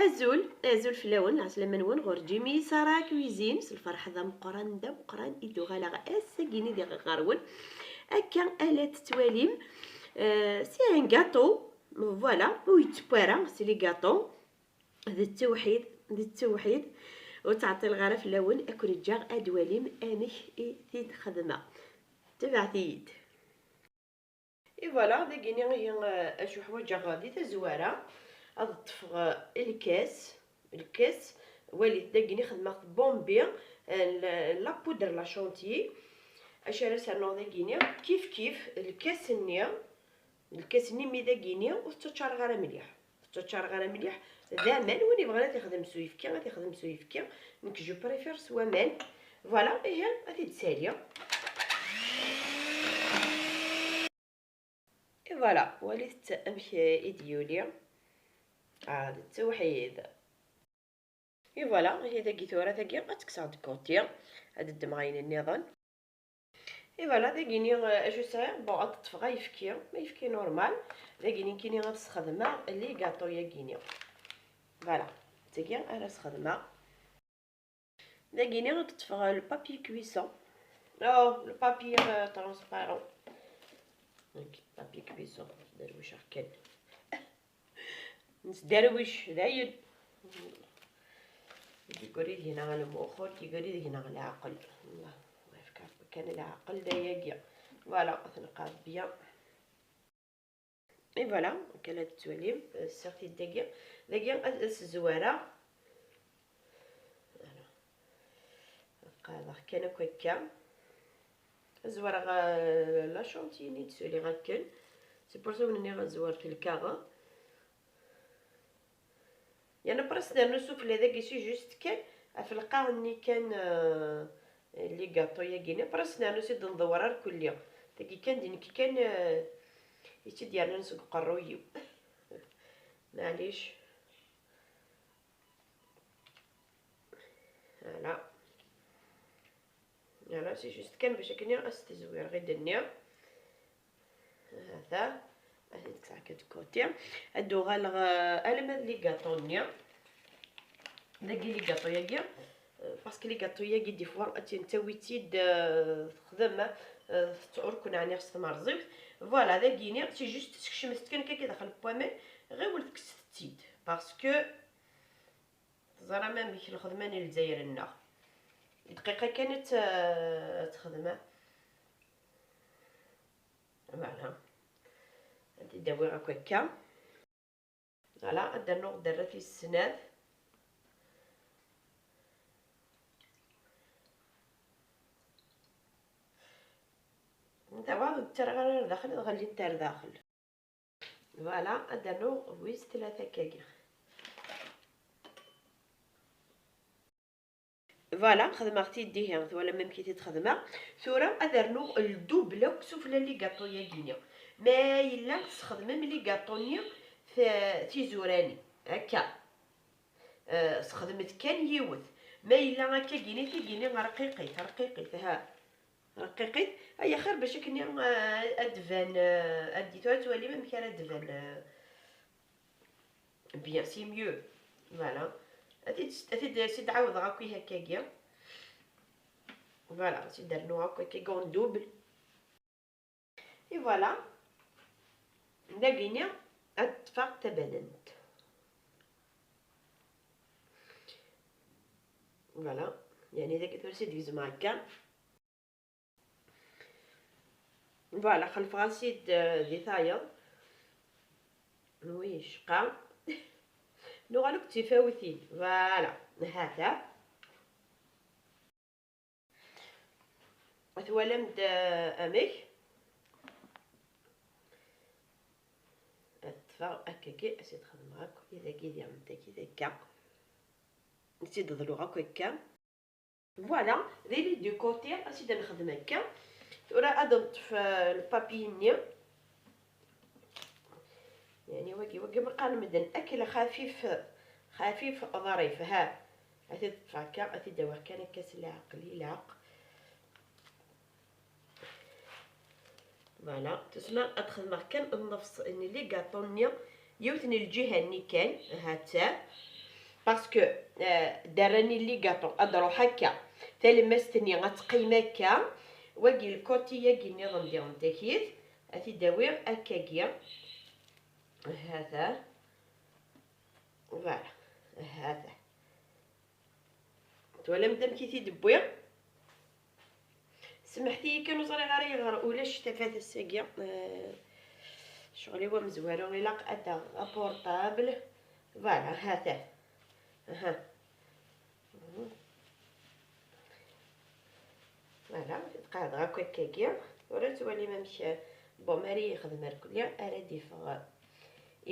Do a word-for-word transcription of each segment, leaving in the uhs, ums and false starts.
Azul, azul fell-awen, lɛeslama-nwen ɣur Jimmy Sara Cuisine, s lferḥ d ameqqran d ameqqran i d-uɣaleɣ ass-agi-nni diɣ ɣer-wen. Akka ala tettwalim, euh, c'est un gâteau, voilà, ur yettewwi ara, c'est les gâteaux, d ttewḥid, d ttewḥid, ur ttɛeṭṭileɣ ara fell-awen, ad ken-ǧǧeɣ ad twalim amek i t-id-xedmeɣ. Tebɛet-iyi-d. Et voilà, dagini ihi, eh, acu ḥwaǧeɣ di tazwara, ad ṭṭfeɣ, eh, lkas, lkas, walit dagini xedmeɣ tbombi, eh, la, la poudre la chantilly, acu ara s-rnuɣ dagini, kif kif, lkas-nni, lkas-nni mi dagini ur tettaččareɣ ara mliḥ. Ur tettaččareɣ ara mliḥ. D aman, win yebɣan ad t-ixdem s uyefki, ad t-ixdem s uyefki. Nekk, je préfère s waman. Voilà, ihi, ad t-id-saliɣ. Et voilà, walit amek i d-yuli. Ah, d ttewḥid. Et voilà, ihi dagi tura, tagi ad tt-kkseɣ de côté, ad ddmeɣ ayen nniḍen. Et voilà, dagini, euh, acu sɛiɣ? Bon, ad ṭṭfeɣ ayefki, ayefki normal. Dagini kini ad sxedmeɣ les gâteaux-yagini. Voilà, tagi ara sxedmeɣ. Dagini ad ṭṭfeɣ le papier cuisson. Oh, le papier, euh, transparent. Donc, papier cuisson, derwiceɣ kan. Nesderwic, dayen. Yegri deg-neɣ lmux, ur yegri deg-neɣ leɛqel. Allah, Allah yefk Rebbi kan leɛqel d ayagi. Voilà, ad t-nqad bien. Et voilà, akka la tettwalim, ssiɣ-t-id dagi. Dagi ad, ad s-zwareɣ. Voilà. Qadeɣ kan akk akka. Zwareɣ, euh, la chantilly-nni d-suliɣ akken. C'est pour ça wen-nniɣ ad zwart lkaɣeḍ. Yerna presque nernu sufella dagi, c'est juste kan ɣef lqaɛ-nni kan, euh, les gâteaux-yagi-nni, presque nernu si d-nḍewwer ar kulli. Tagi kan d nekk kan, euh, i tt-id-yernan seg uqerruy-iw. Maɛlic. Voilà. Voilà, c'est juste kan bac akken ad s-tezwireɣ i d-nni. Hata, ad t-kkseɣ akka de côté. Ad d-uɣaleɣ, euh, alma d les gâteaux-nni. Dagi les gâteaux-yagi, euh, parce que les gâteaux-yagi, des fois, ad tt-, tawi-tt-id, euh, texdem, euh, tettɛurk, neɛni s tmerẓiwt. Voilà, dagini, c'est juste, sekcmet-tt kan akka daxel n waman, ɣiwel tekkset-tt-id. Parce que Teẓram amek lxedma n Lezzayer-nneɣ. Dqiqa kan ad t-, ad texdem. Voilà. Ad t-id-awiɣ akk akka. Voilà, ad d-rnuɣ dderra tis snat. Tawa ur ttarraɣ ara ar daxel, ad ɣellint ar daxel. Voilà, ad d-rnuɣ wis tlata akkagi. Voilà, xedmeɣ-t-id ihi, twalam amek i t-id-xedmeɣ. Tura ad rnuɣ ldubl akk sufella n ligaṭu-yagi-nni. Ma yella tesxedmem ligaṭu-nni t-, tizuranin, akka. Eh, sxedmet kan yiwet. Ma yella akkagini, tigini rqiqit, rqiqit, ha. Rqiqit, ay axir bac akken, eh, ad d-tban, eh, ad d-, tura twalim amek ara d-tban, eh, bien, c'est mieux. Voilà. Ad t-id-, ad t-id-, ad t-id-ɛawdeɣ akk i hakkagi. Voilà, ad t-id-rnuɣ akk akkagi en double. Et voilà. Dagini ad ṭṭfeɣ tabanant. Voilà. Yani dagi tura si d-gezmeɣ akka. Voilà, xelfeɣ-as-id, euh, di tayeḍ. Wicqa. Nuɣal akk d tifawtin. Voilà. Hata. Twalam-d, euh, amek? Ad ṭṭfeɣ akkagi, ad t-id-xedmeɣ akk, idagi diɣen, dagi, d akka. Ad t-id-ḍluɣ akk akka. Voilà, d ayen du côté, ad t-id-nexdem akka. Tura ad neṭṭef, euh, lpapier-nni. Yani wagi, wagi ma qqaren medden akl xafif, xafif ḍrif, ha. Ad t-id-ṭṭfeɣ akka, ad t-id-awiɣ kan akka s leɛqel, ilaq. Voilà, tusma ad xedmeɣ kan nnefṣ n ligaṭu-nni, yiwet n lǧiha-nni kan, ha-tt-a. Parce que, euh, dderra-nni n les gâteaux ad d-ruḥ akka, talemmast-nni ad teqqim akka, wagi le côté-yagi nniḍen diɣen takit, ad t-id-awiɣ akkagi. Hata. Voilà. Hata. Twalam-d amek i t-id-wwiɣ? Semḥet-iyi kan, ur ẓriɣ ara yeɣer ulac tafat ass-agi. Euh, ccɣel-iw amezwaru, ilaq ad d-aɣeɣ apurṭabl. Voilà, hata. Aha. Voilà, qeɛdeɣ akk akkagi. Ur ad twalim amek, bon, mi ara yexdem rrekli ara d-iffeɣ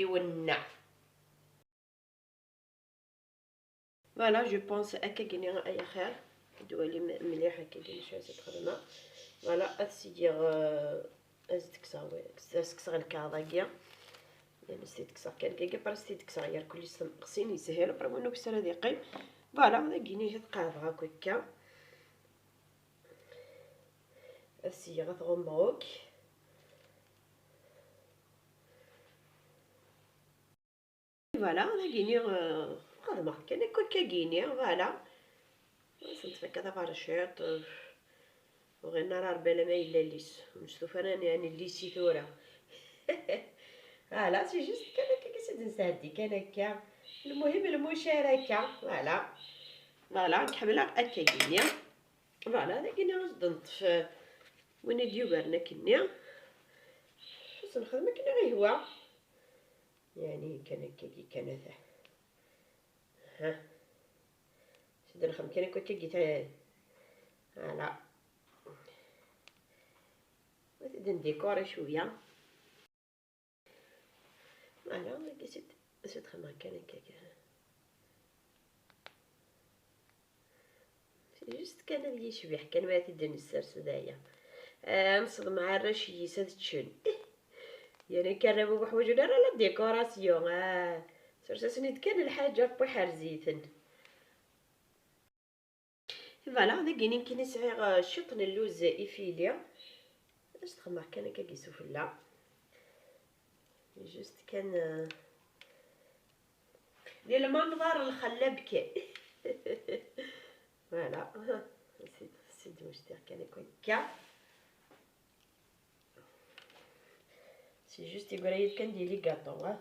iwenneɛ. Voilà, je pense akkagini ay axir. Ad twalim mliḥ akkagini acu ara s-d-xedmeɣ. Voilà, ad s-geɣ, euh, ad s-d-kkseɣ, ad s-kkseɣ lkaɣeḍ-agi. Ad s-t-id-kkseɣ kan akkagi, après ad s-t-id-kkseɣ yerkulli s tmeqsin, yeshel, après win ukessar ad yeqqim. Voilà, dagini ad qeɛdeɣ akk akka. Ad s-geɣ ad t-ɣummeɣ akk. Voilà, dagini, euh, xedmeɣ kan akk akkagini, voilà. Ad sen-tfakka taberciḍt, euh, ur ɣin ara Rebbi alamma yella llis. Ur nestufa ara n-, n-, llis i tura. Voilà, c'est juste kan akka i s-d-nesɛeddi kan akka. Lmuhim, lmucaraka, voilà. Voilà, nekk ḥemmleɣ akkagini. Voilà, dagini ad s-d-neṭṭef, euh, win i d-yugaren akkenni. Ad s-nexdem akken i ɣ-yehwa. Yeɛni kan akkagi kan ata. Ha. S-d-nexdem kan akk akkagi ta-, voilà. Ad t-id-ndikuri cwiya. Voilà, ad s-d-, ad s-d-xedmeɣ kan akkagi. Juste kan ad yecbeḥ kan, ma ad t-id-nessers d aya. Ah, nṣeḍmeɛ arrac-is ad ččen. Yerna akka arraw ur ḥwaǧen ara la décoration. Ah, sers-asen-id kan lḥaǧa n waḥerz-iten. Voilà, dagini kan i sɛiɣ, ah, ciṭ n lluz ifili. Ad s-t-xedmeɣ kan akka sufella. Juste kan, ah, di lmanḍer lxellab kan. Voilà. Sid, sid mectiɣ kan akk akka. C'est juste yegra-yi-d kan di les gâteaux, ha.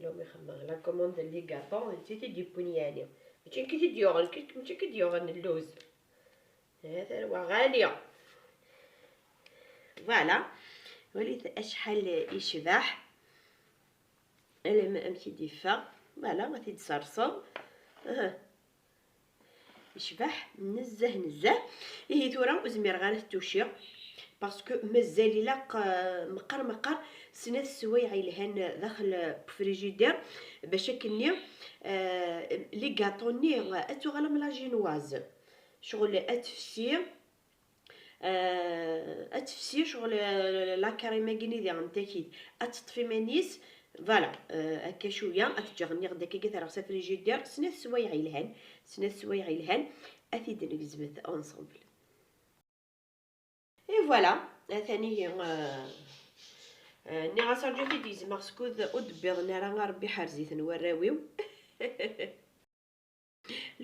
Lumi xedmeɣ la commande n les gâteaux, d ti t-id-yewwin yeɛni. Mačči nekk i t-id-yuɣen, mačči nekk i d-yuɣen lluz. Ha, tarwa ɣali. Voilà. Walit acḥal yecbeḥ. Alamma amek i d-yeffeɣ. Voilà, ad t-id-serseḍ. Aha. Yecbeḥ nezzeh, nezzeh. Ihi tura ur zmireɣ ara ad t-tuciɣ, parce que mazal ilaq, euh, meqqar meqqar snat sswayeɛ yelhan daxel n ufrijidir, bac akkenni, euh, les gâteaux-nni ad tuɣal am la génoise. Ccɣel ad tefsi, euh, ad tefsi ccɣel, euh, la crème-agi-nni diɣen takit ad teṭṭef iman-is. Voilà, euh, akka cwiya, ad t-ǧǧeɣ nniɣ-d akka ad t-rreɣ s afrijidir, snat sswayeɛ yelhan, snat sswayeɛ yelhan, ad t-id-negzmet ensemble. Et voilà, atan ihi, euh, euh, nniɣ-as rǧu ad t-id-gezmeɣ skud ur d-wwiḍen ara, a Rebbi ḥerz-iten warraw-iw.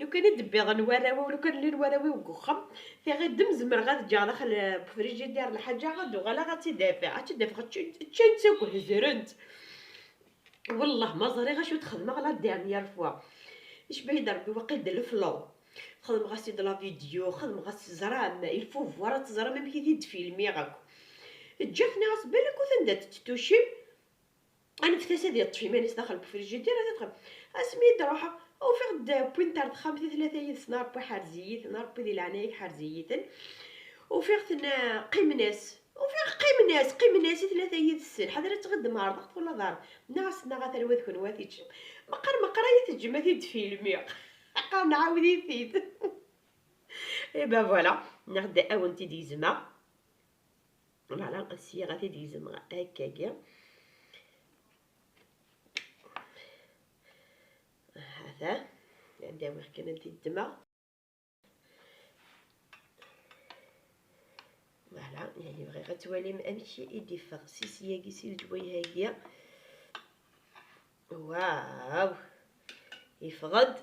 Lukan i d-wwiḍen warraw-iw, lukan llan warraw-iw deg uxxam, tiɣiddem zemreɣ ad ǧǧeɣ daxel n ufrijidir lḥaǧa, ad d-uɣaleɣ ad tt-id-afeɣ, ad tt-id-afeɣ ččan-, ččan-tt akk, hezren-tt. Wallah ma ẓriɣ acu d-xedmeɣ la dernière fois. Icebbeḥ-iyi-d Rebbi waqil d leflaw. Xedmeɣ-as-id la vidéo, xedmeɣ-as, teẓram, il faut voir, ad teẓram amek i t-id-filmiɣ akk. Ǧǧiɣ-t, nniɣ-as balak atan da tettucim. Anfet-as ad yeṭṭef iman-is daxel n ufrijidir, ad t-ṭṭfem. Asmi i d-ruḥeɣ, ufiɣ-d wwin-t ar texxamt i tlata yid-sen, a Rebbi ḥerz-iyi-ten, a Rebbi di leɛnaya-k ḥerz-iyi-ten. Ufiɣ-ten, eh, qqimen-as. Ufiɣ qqimen-as, qqimen-as i tlata yid-sen. Ḥader ad tɣeddem ɛerḍeɣ-t wala d ɛerḍ. Nniɣ-as, nniɣ atan wa d kenwi ad t-iččem. Meqqar, meqqar ay teǧǧem ad t-id-filmiɣ. Qqar nɛawed-it-id. Eh ben voilà, nniɣ-d ad awen-t-id-gezmeɣ. Voilà, syiɣ ad t-id-gezmeɣ akkagi. Hata, ad awiɣ kan ad t-id-ddmeɣ. Voilà, yani bɣiɣ ad twalim amek i d-iffeɣ si syagi, si leǧwayeh-agi. Waw! Yeffeɣ-d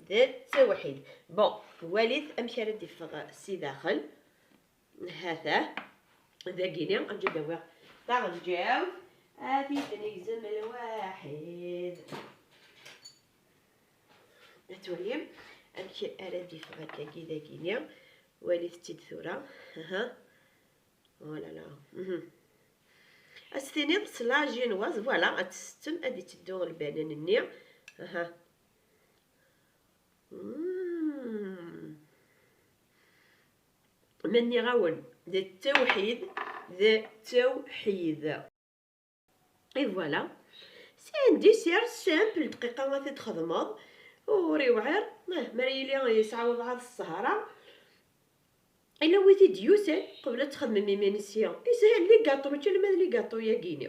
d tawḥid. Bon, walit amek ara d-iffeɣ si daxel. Hatah. Dagini, aǧǧa ad awiɣ taɣenǧawt. Ad t-id-negzem lwaḥid. Ad twalim amek ara d-iffeɣ akkagi dagini. Walit-tt-id tura. Aha. Oh là là. Mhm. Ad s-tiniḍ s la génoise, voilà, ad tessettem, ad itteddu lbanan-nni. Aha. Mm. Ma nniɣ-awen, d tawḥid, d tawḥid. Et voilà. C'est un dessert simple, dqiqa ad t-id-txedmeḍ. Ur iwɛir, eh, mi ara yili yesɛa wabɛaḍ ṣṣehra. Ila wi t-id-yusan, qbel ad txedmem imensi. Yeshel les gâteaux, mačči alamma d les gâteaux-yagini.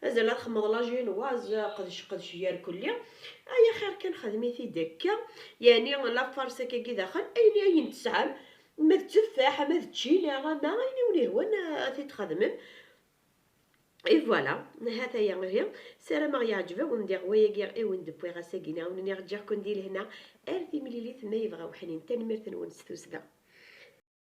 Azal ad txedmeḍ la génoise, qdec, qdec gar kulli. Ay axir kan xedmit-id akka. Yeɛni la farce akkagi daxel, ayen, ayen tesɛam. Ma d tteffaḥ, ma d ččina, ama ayen i wen-ihwan, ad t-id-txedmem. Et voilà, hataya ihi. Ssarameɣ yeɛǧeb-awen diɣ wayagi i wen-d-wwiɣ ass-agi. Awen-nniɣ ǧǧiɣ-ken di lehna. Ar timlilit ma yebɣa uḥnin. Tanemmirt-nwen s tussda.